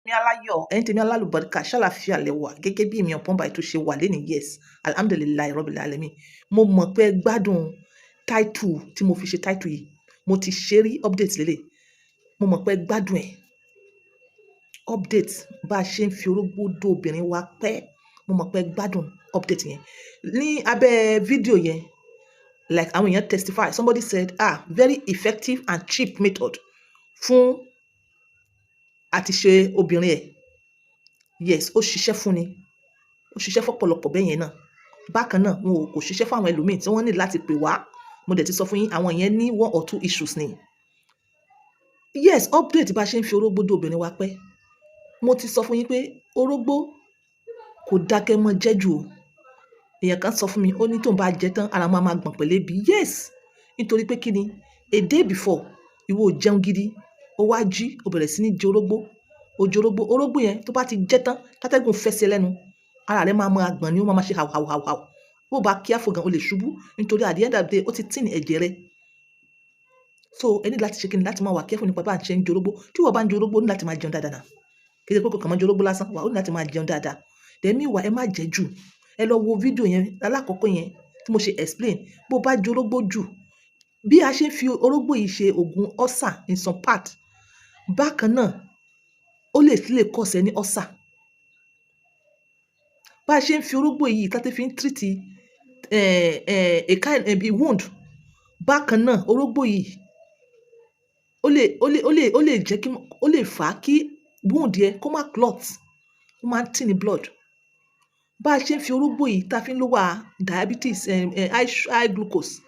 Tèmi aláyọ̀, ẹ̀yin tèmi alálùbáríkà, ṣàlàáfíà lẹ wà gẹ́gẹ́ bí èmi ọ̀pọ̀n báyìí tó ṣe wà lénìí. Yes, alhamdulillahi rabbil alamin. Mo mọ̀ pé ẹ gbádùn title tí mo fi ṣe title yìí. Mo ti ṣe rí update lélẹ̀. Mo mọ̀ pé ẹ gbádùn ẹ̀. Update bá a ṣe ń fi orógbó dó obìnrin wa pẹ́. Mo mọ̀ pé ẹ gbádùn update yẹn. Ní abẹ́ fídíò yẹn, like àwọn èèyàn testify. Somebody said, "Ah, very effective and cheap method fún àti ṣe obìnrin ẹ̀." Yes, ó ṣiṣẹ́ fún ni. Ó ṣiṣẹ́ fọ́pọ̀lọpọ̀ bẹ́ẹ̀ yẹn náà. Bákan náà, wọn ò kò ṣiṣẹ́ fún àwọn ẹlòmíì tí wọ́n ní láti pè wá. Mo dẹ̀ ti sọ fún yín, àwọn yẹn ní one or two issues ni. Yes, update bá ṣe ń fi orógbó dó obìnrin wa pẹ́. Mo ti sọ fún yín pé orógbó kò dá kẹ́ mọ́ jẹ jù o. Èèyàn kan sọ fún mi, ó ní tóun bá jẹ tán, ara máa ma gbọ̀n pẹ̀lú ebi. Yes, nítorí pé kí ni? A day before, ìwọ ò jẹun gidi, ó wá jí, ó bẹ̀rẹ̀ sí ní jẹ orógbó. Ó jẹ orógbó, orógbó yẹn tó bá ti jẹ tán, tátẹ́gùn fẹ́ sí ẹ lẹ́nu, ara rẹ máa máa gbọ̀n ni, ó máa ma ṣe hàù hàù hàù hàù. Bó bá careful gan, o lè ṣubú nítorí at the end of the day, ó ti thin ẹ̀jẹ̀ rẹ. So, ẹ ní láti ṣe kíni láti máa wà careful nípa bá ń ṣe ń jẹ orógbó. Tí ìwọ bá ń jẹ orógbó, ó ní láti máa jẹun dáadáa náà. Kì í ṣe pé kò kàn máa jẹ orógbó lásán, wà ó ní láti máa jẹun dáadáa. Then meanwhile, ẹ má jẹ jù. Ẹ lọ wo fídíò yẹn alákọ̀ọ́kọ́ yẹn tí mo ṣe explain. Bó bá jẹ orógbó jù, bí a ṣe ń fi orógbó yìí ṣe òògùn ulcer in some part. Bákan náà, ó lè tún lè cause ẹ ní ulcer. Bá ṣe ń fi orógbó yìí tá tí fi ń treat a kind bí wound. Bákan náà, orógbó yìí ó lè jẹ́ kí ó lè fà á kí wound yẹn kó má clot, ó máa ń thin blood. Bá ṣe ń fi orógbó yìí tá fi ń lower diabetes, high glucose.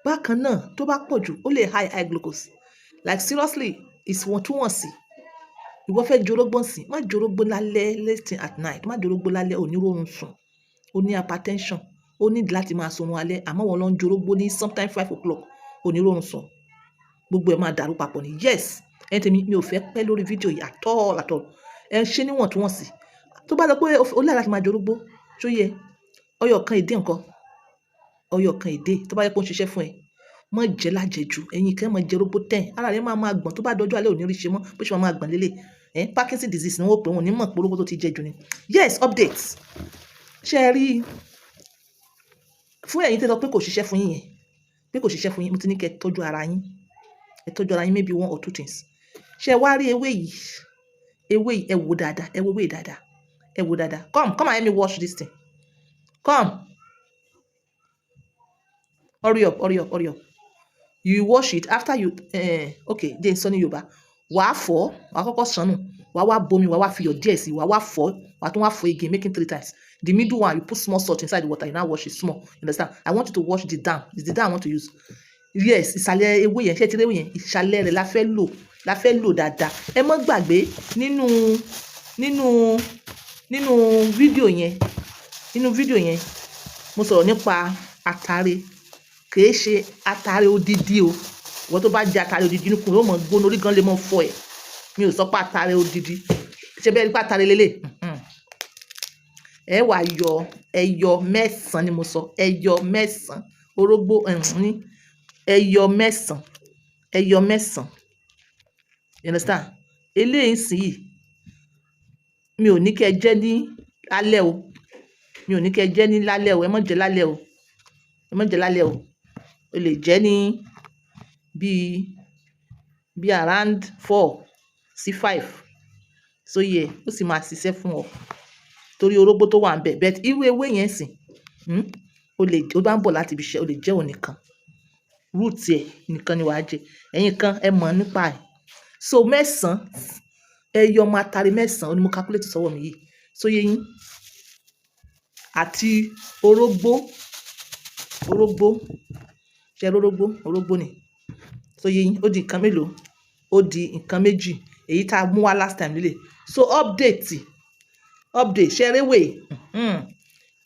Bákan náà, tó bá pọ̀ jù, ó lè high high glucose. Like seriously, it's wọ̀ntúnwọ̀nsì. Ìwọ fẹ́ jẹ orógbó ńsìn, má jẹ orógbó lálẹ́, late thing at night, má jẹ orógbó lálẹ́, ò ní rórun sùn. O ní hypertension, ó need láti máa sùn alẹ́, àmọ́ ìwọ lọ ń jẹ orógbó ní sometime 5 o'clock, ò ní rórun sùn. Gbogbo ẹ̀ máa dàrú papọ̀ ni. Yes, ẹ̀yin tèmi, mi ò fẹ́ pẹ́ lórí fídíò yìí at all, at all. Ẹ ṣe níwọ̀ntúnwọ̀nsì. Tó bá lọ pé o like láti máa jẹ orógbó, ṣó yẹ? Ọyọ kan a day ńkọ́? Ọyọ kan a day, tó bá jẹ́ pé ó ń ṣiṣẹ́ fún ẹ, má jẹ lájẹjù. Ẹ̀yin kan ẹ máa jẹ orógbó 10, ara rẹ máa máa gbọ̀n, tó bá dọjọ́ alẹ́ ò ní rí ṣe mọ́, bó ṣe máa máa gbọ̀n lélẹ̀. Parkinson disease ni wọ́n ó pè wọ́n, ní mọ̀ pé orógbó tó ti jẹ jù ni. Yes, update. Ṣé ẹ rí? Fún ẹ̀yin tí ẹ sọ pé kò ṣiṣẹ́ fún yín yẹn, pé kò ṣiṣẹ́ fún yín, mo ti ní kí ẹ tọ́jú ara yín. Ẹ tọ́jú ara yín, maybe one or two things. Ṣé ẹ wá rí ewé yìí? Ewé yìí, ẹ wò dáadáa, ẹ wo ewé yìí dáadáa. Ẹ wò dáadáa. Come, come and help me wash this thing. Come. Hurry up, hurry up, hurry up. You wash it after you, okay, jẹ́ n sọ ní Yorùbá. Wà á fọ̀, wà á kọ́kọ́ ṣàn nù, wà á wá bomi, wà á wá fi iyọ̀ díẹ̀ sí i, wà á wá fọ̀, wà á tún wá fọ̀ again, making three times. The middle one, you put small salt inside the water, you now wash it small. You understand? I want you to wash the down. It's the down I want to use. Yes, ìsàlẹ̀ ewé yẹn, ṣé ẹ ti rí ewé yẹn? Ìsàlẹ̀ rẹ̀ la fẹ́ lò, la fẹ́ lò dáadáa. Ẹ má gbàgbé nínú fídíò yẹn, nínú fídíò yẹn, mo sọ̀rọ̀ nípa atare. Kì í ṣe atare odidi o. Ìwọ tó bá jẹ atare odidi, inú kùn, ó mọ̀ gbóná, orí gan lè mọ́ fọ́ ẹ. Mi ò sọ pé atare odidi. Ṣé bẹ́ẹ̀ rí pé atare lélẹ̀? Ẹ wá yọ ẹyọ mẹ́sàn-án ni mo sọ. Ẹyọ mẹ́sàn-án. Orógbó, ní ẹyọ mẹ́sàn-án. Ẹyọ mẹ́sàn-án. You understand? Eléyìí ńsìnyìí, mi ò ní kí ẹ jẹ ní alẹ́ o. Mi ò ní kí ẹ jẹ ní lálẹ́ o. Ẹ má jẹ lálẹ́ o. Ẹ má jẹ lálẹ́ o. O lè jẹ ní bí around 4 sí 5. So yẹ, ó sì máa ṣiṣẹ́ fún ọ. Torí orógbó tó wà níbẹ̀. But irú ewé yẹn sìn, o lè, ó bá ń bọ̀ láti ibi iṣẹ́, o lè jẹ òun nìkan. Root ẹ̀ nìkan ni wà á jẹ. Ẹ̀yin kan ẹ mọ̀ nípa ẹ̀. So mẹ́sàn-án, ẹyọ ọmọ atare mẹ́sàn-án ni mo calculate sọ́wọ́ mi yìí. So yé yín? Àti orógbó, orógbó. Ṣé ẹ rí orógbó? Orógbó ni. So yé yín? Ó di nǹkan mélòó? Ó di nǹkan méjì. Èyí tá a mú wá last time lélẹ̀. So update, update. Ṣé ẹ rí ewé?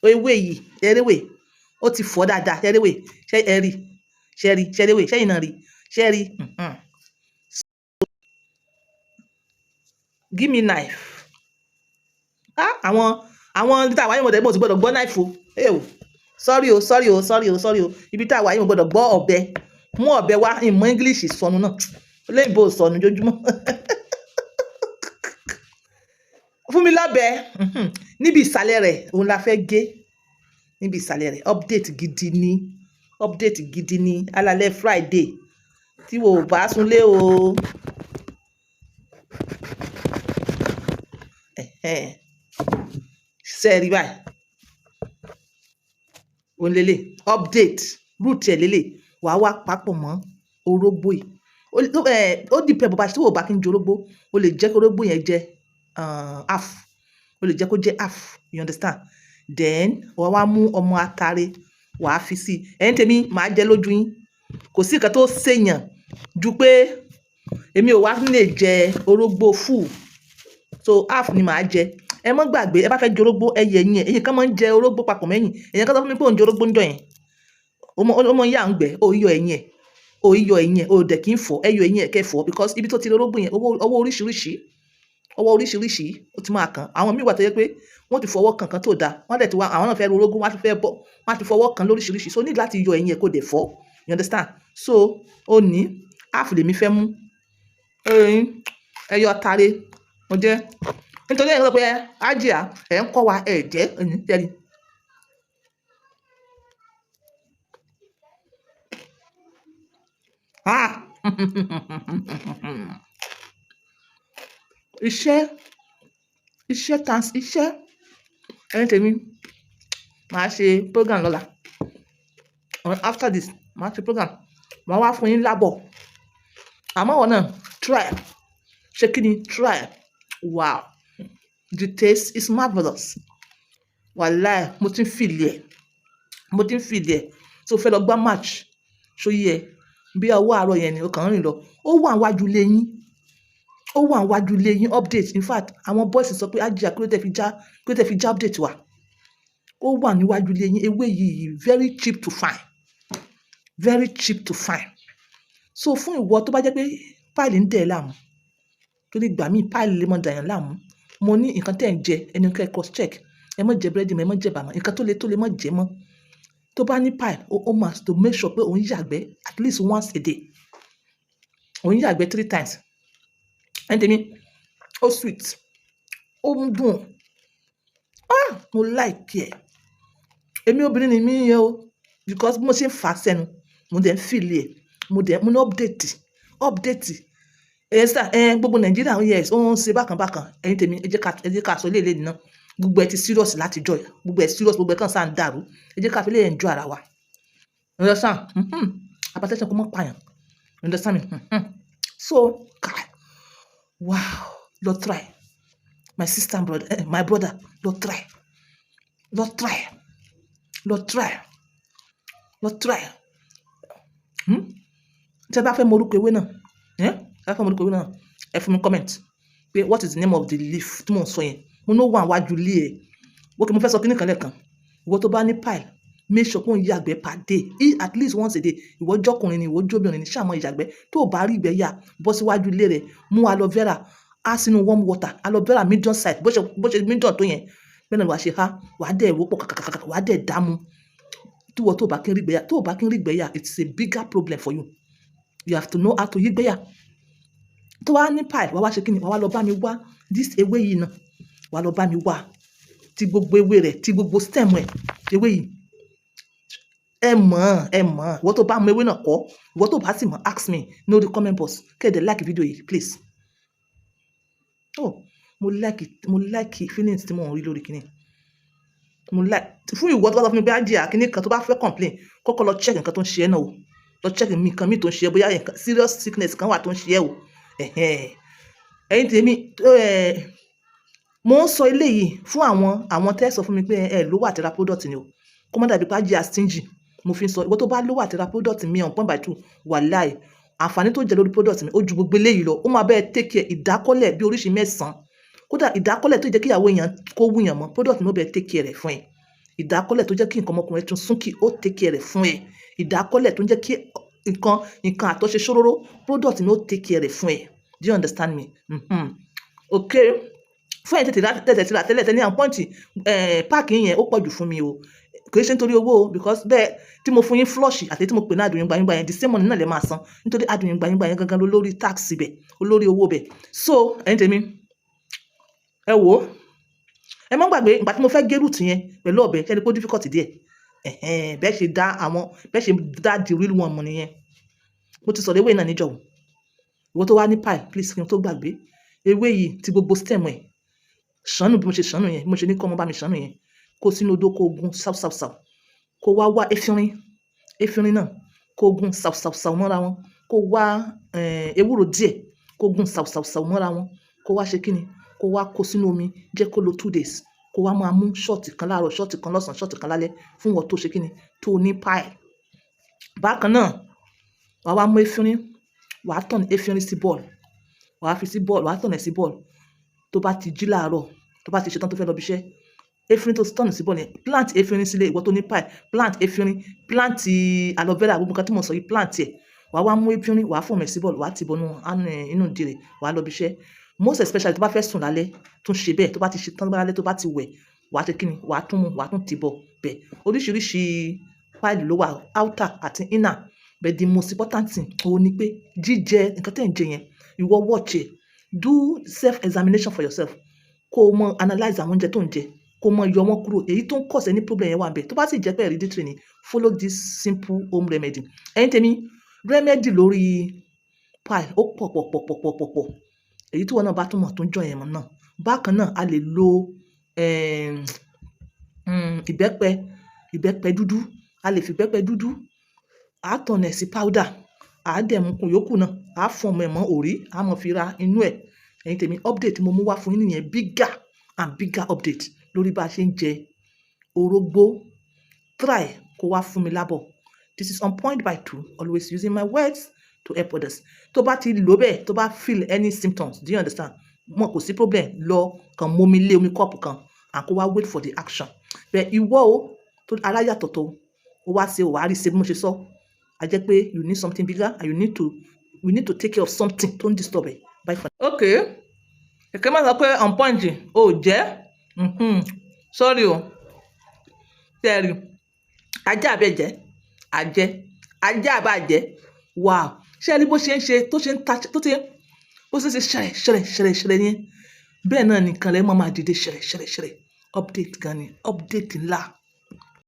Ewé yìí, ẹ rí ewé? Ó ti fọ́ dáadáa. Ṣé ẹ rí ewé? Ṣé ẹ rí? Ṣé ẹ rí? Ṣé ẹ rí ewé? Ṣé ẹ̀yin náà rí? Ṣé ẹ rí? So give me knife. Ah, àwọn ibi tá a wà yìí mo ti gbọdọ̀ gbọ́ knife o. Eh o. Sorry o, sorry o, sorry o, sorry o. Ibi tá a wà yìí mo gbọdọ̀ gbọ́ ọ̀bẹ. Mú ọ̀bẹ wá, ìmọ̀ English sọnù náà. Olóyìnbó sọnù jójúmọ́. mi lọ́bẹ̀ níbi ìsàlẹ̀ rẹ̀, òun la fẹ́ gé níbi ìsàlẹ̀ rẹ̀. Update gidi ni, update gidi ni. Alalẹ́ Friday tí wo ò bá súnlé o. Ṣé ẹ rí báyìí? Òun lélẹ̀, update root ẹ̀ lélẹ̀. Wàá wá papọ̀ mọ́ orógbó yìí. Ó depend bó bá ṣe, tí o bá kí ń jẹ orógbó, o lè jẹ́ kí orógbó yẹn jẹ́ half. O lè jẹ́ kó jẹ́ half, you understand? Then wàá wá mú ọmọ atare, wàá fi sí i. Ẹ̀yin tèmi, màá jẹ lójú yín. Kò sí nǹkan tó ṣèyàn ju pé èmi ò wá lè jẹ orógbó full. So half ni màá jẹ. Ẹ má gbàgbé, ẹ bá fẹ́ jẹ orógbó, ẹ yẹ ẹ̀yìn ẹ̀. Ẹ̀yin kan máa ń jẹ orógbó papọ̀ mẹ́yìn. Ẹ̀yin kan sọ fún mi pé òun jẹ orógbó ńjọ́ yẹn. Ó mọ yà ń gbẹ, ó yọ ẹ̀yìn ẹ̀, ó yọ ẹ̀yìn ẹ̀, ó dẹ̀ kí ń fọ̀, ẹ yọ ẹ̀yìn ẹ̀ kẹ́ fọ̀, because ibi tó ti rí orógbó yẹn, ọwọ́ oríṣiríṣi, ọwọ́ oríṣiríṣi ó ti máa kàn. Àwọn míì wà tó jẹ́ pé wọ́n ti fọwọ́ kan nǹkan tó da, wọ́n dẹ̀ ti wá, àwọn náà fẹ́ ro orógbó, wọ́n á ti fẹ́ bọ́, wọ́n á ti fọwọ́ kan lóríṣiríṣi. So need láti yọ ẹ̀yìn ẹ̀ kó dẹ̀ fọ̀, you understand? So ó ní half lèmi fẹ́ mú. Ẹ yọ atare, mo jẹ́. Nítorí ẹ̀ ń sọ pé Hajia, ẹ̀ ń kọ́ wa, ẹ̀ jẹ́, ẹ̀yin tẹ́rí. Ah! Iṣẹ́, iṣẹ́ times iṣẹ́. Ẹ̀yin tèmi, màá ṣe program lọ́la. After this, màá ṣe program. Màá wá fún yín lábọ̀. Àmọ́ ìwọ náà, try. Ṣé kí ni? Try. Wow! The taste is marvelous. Wàláì, mo ti ń feel ẹ̀. Mo ti ń feel ẹ̀. So fẹ́ lọ gbá match. Ṣó yé ẹ? Bí ọwọ́ àárọ̀ yẹn ni o kàn ń rìn lọ. Ó wà níwájú ilé yín. Ó wà níwájú ilé yín update. In fact, àwọn boys sọ pé Hajia, kí ló tẹ fi já, kí ló tẹ fi já update wa. Ó wà níwájú ilé yín. Ewé yìí very cheap to find. Very cheap to find. So fún ìwọ tó bá jẹ́ pé pile ń dẹ̀ ẹ́ láàmú, torí ìgbà míì pile lè máa dà yàn láàmú. Mo ní nǹkan tí ẹ̀ ń jẹ, ẹni kí ẹ cross check. Ẹ má jẹ búrẹ́dì mọ́, ẹ má jẹ ẹ̀bà mọ́. Nǹkan tó lè má jẹ mọ́. Tó bá ní pile, ó must to make sure pé òun yàgbẹ́ at least once a day. Òun yàgbẹ́ 3 times. Ẹ̀yin tèmi, ó sweet, ó ń dùn. Ah! Mo like ẹ̀. Èmi obìnrin ni mí yẹn o, because bí mo ṣe ń fà sẹ́nu, mo dẹ̀ ń feel ẹ̀. Mo dẹ̀, mo ní update, update. Ẹ sá, ẹ gbogbo Nàìjíríà, yes, ó ń ṣe bákan bákan. Ẹ̀yin tèmi, ẹ jẹ́ ká sọ eléyìí lénìí ná. Gbogbo ẹ ti serious láti joy. Gbogbo ẹ serious, gbogbo ẹ kàn sáà ń dàrú. Ẹ jẹ́ ká fi eléyìí enjoy ara wa. You understand? Hypertension kò mọ́ pààyàn. You understand me? So, kai, wow, lọ try. My sister and brother, my brother, lọ try. Lọ try. Lọ try. Lọ try. Tí ẹ bá fẹ́ mọ orúkọ ewé náà, eh? Tí ẹ bá fẹ́ mọ orúkọ ewé náà, ẹ fún mi comment pé what is the name of the leaf tí mò ń sọ yẹn. Mo ní ó wà níwájú ilé ẹ. Okay, mo fẹ́ sọ kíní kan lẹ́ẹ̀kan. Ìwọ tó bá ní pile, make sure pé òun yàgbẹ́ per day, at least once a day. Ìwọ jọ́kùnrin ni, ìwọ jóbìnrin ni, ṣá mọ ìyàgbẹ́. Tó ò bá rí ìgbẹ́ yà, bọ́ síwájú ilé rẹ, mú aloe vera, há sínú warm water, aloe vera medium size, bó ṣe medium tó yẹn, bẹ́ẹ̀ náà ni wàá ṣe há, wàá dẹ̀ wò pọ̀ kàkàkàkà, wàá dẹ̀ dààmú. Tí ìwọ tó bá kí ń rí ìgbẹ́ yà, tó ò bá kí ń rí ìgbẹ́ yà, it's a bigger problem for you. You have to know how to yí ìgbẹ́ yà. Tó bá ní pile, wàá wá ṣe kíni? Wàá wá lọ bá mi wá this ewé yìí náà. Wàá lọ bá mi wá tí gbogbo ewé rẹ̀, tí gbogbo stem ẹ̀, ewé yìí. Ẹ mọ̀, ẹ mọ̀. Ìwọ tó bá mọ ewé náà kọ́, ìwọ tó bá sì mọ̀, ask me ní orí comment box. Kí ẹ dẹ̀ like video yìí, please. Oh, mo like it, mo like feelings tí mò ń rí lórí kíni. Mo like. Fún ìwọ tó bá sọ fún mi pé Hajia, kíní kan tó bá fẹ́ complain, kọ́kọ́ lọ check nǹkan tó ń ṣe ẹ́ náà o. Lọ check nǹkan mí tó ń ṣe ẹ́, bóyá nǹkan serious sickness kan wà tó ń ṣe ẹ́ o. Ẹ̀hẹn. Ẹ̀yin tèmi, mo ń sọ eléyìí fún àwọn tẹ́ sọ fún mi pé ẹ lówó àti ra product ni o. Kó má dàbí pé Hajia stingy. Mo fi ń sọ, ìwọ tó bá lówó àti ra product mi on point by two, wàláì, àǹfààní tó jẹ́ lórí product mi ó ju gbogbo eléyìí lọ. Ó máa bẹ́ẹ̀ take care ìdákọ́lẹ̀ bí oríṣi mẹ́sàn-án. Kódà ìdákọ́lẹ̀ tó jẹ́ kí ìyàwó èèyàn kó wú yàn mọ́, product mi ó bẹ́ẹ̀ take care rẹ̀ fún ẹ. Ìdákọ́lẹ̀ tó jẹ́ kí nǹkan ọmọkùnrin tún súnkì, ó take care rẹ̀ fún ẹ. Ìdákọ́lẹ̀ tó ń jẹ́ kí nǹkan àtọ̀ ṣe ṣóróró, product mi ó take care rẹ̀ fún ẹ. Do you understand me? Okay. Fún ẹ̀yin tètè ti rà tẹ́lẹ̀ tẹ́lẹ̀ ní àwọn point, pack yẹn ó pọ̀ jù fún mi o. Kì í ṣe nítorí owó o, because bẹ́ẹ̀ tí mo fún yín flush àti tí mo pè ní adùn yín gbangba yẹn, the same money náà lè máa san. Nítorí adùn yín gbangba yẹn gangan ló lórí tax ibẹ̀, olórí owó bẹ̀. So, ẹ̀yin tèmi, ẹ wò ó. Ẹ má gbàgbé ìgbà tí mo fẹ́ gé root yẹn pẹ̀lú ọ̀bẹ, ṣé ẹ rí pé ó difficult díẹ̀? Ẹ̀hẹ́n, bẹ́ẹ̀ ṣe dá àwọn, bẹ́ẹ̀ ṣe dá the real one mọ̀ nìyẹn. Mo ti sọ̀rọ̀ ewé náà níjọ̀wọ́. Ìwọ tó wá ní pile, please, kí n tó gbàgbé. Ewé yìí tí gbogbo stem ẹ̀ ṣánù bí mo ṣe ṣánù yẹn, bí mo ṣe ní kí ọmọ bá mi ṣánù yẹn, kó sínú odó, kó gún sáú sáú sáú. Kó wá wá efinrin, efinrin náà kó gún sáú sáú sáú mọ́ra wọn. Kó wá ewúro díẹ̀, kó gún sáú sáú sáú mọ́ra wọn. Kó wá ṣe kíni? Kó wá kó sínú omi, jẹ́ kó lo 2 days. Kó wá máa mú shot kan láàárọ̀, shot kan lọ́sàn-án, shot kan lálẹ́ fún ìwọ tó ṣe kíni? Tó ní pile. Bákan náà, wà wá mú efinrin, wà á turn efinrin sí ball. Wà á fi sí ball, wà á turn ẹ̀ sí ball. Tó bá ti jí láàárọ̀, tó bá ti ṣe tán tó fẹ́ lọ ibi iṣẹ́, efinrin tó ti turn sí ball yẹn, plant efinrin sílé. Ìwọ tó ní pile, plant efinrin, plant aloe vera, gbogbo nǹkan tí mo sọ yìí, plant ẹ̀. Wà á wá mú efinrin, wà á form ẹ̀ sí ball, wà á ti bọnú inú ìdí rẹ̀, wà á lọ ibi iṣẹ́. Most especially tó bá fẹ́ sùn lálẹ́, tún ṣe bẹ́ẹ̀. Tó bá ti ṣe tán lálẹ́, tó bá ti wẹ̀, wà á ṣe kíni? Wà á tún mú, wà á tún ti bọ̀ bẹ́ẹ̀. Oríṣiríṣi pile ló wà, outer àti inner. But the most important thing òun ni pé jíjẹ nǹkan tí ẹ̀ ń jẹ yẹn, ìwọ watch ẹ̀, do self examination for yourself. Kó o mọ analyze àwọn oúnjẹ tó ń jẹ, kó o mọ yọ wọ́n kúrò. Èyí tó ń cause any problem yẹn wà níbẹ̀. Tó bá sì jẹ́ pé hereditary ni, follow this simple home remedy. Ẹ̀yin tèmi, remedy lórí pile ó pọ̀ pọ̀ pọ̀ pọ̀ pọ̀ pọ̀ pọ̀. Èyí tí ìwọ náà bá tún mọ̀ tó ń jọ yẹn mọ̀ náà. Bákan náà, a lè lo ìbẹ́pẹ, ìbẹ́pẹ dúdú. A lè fi ìbẹ́pẹ dúdú, a turn ẹ̀ sí powder, a dẹ̀ mú yòókù náà, a form ẹ̀ mọ́ òrí, a mọ̀ fi ra inú ẹ̀. Ẹ̀yin tèmi, update mo mú wá fún yín nìyẹn, bigger and bigger update lórí bá a ṣe ń jẹ orógbó. Try kó wá fún mi lábọ̀. This is On Point by Two, always using my words to help others. Tó bá ti lò bẹ́ẹ̀, tó bá feel any symptoms, do you understand? Mo kò sí problem, lọ kàn mú omi lé omi cup kan and kó wá wait for the action. But ìwọ o, tó ara yàtọ̀ tó, ó wá ṣe, ó wá rí ṣe bí mo ṣe sọ. A jẹ́ pé you need something bigger and you need to, we need to take care of something tó ń disturb ẹ. Bye for now. Okay. Kẹ̀kẹ́ máa sọ pé On Point ò jẹ́. Sorry o. Tẹ́rì. Ajá àbí ẹ̀jẹ̀? Ajẹ́. Ajá àbá jẹ́. Wow. Ṣé ẹ rí bó ṣe ń ṣe, tó ṣe ń ta, tó ti, bó ṣe ń ṣe ṣẹ̀rẹ̀, ṣẹ̀rẹ̀, ṣẹ̀rẹ̀, ṣẹ̀rẹ̀ yẹn. Bẹ́ẹ̀ náà nìkan lẹ máa máa dìde ṣẹ̀rẹ̀, ṣẹ̀rẹ̀, ṣẹ̀rẹ̀. Update gan ni, update ńlá.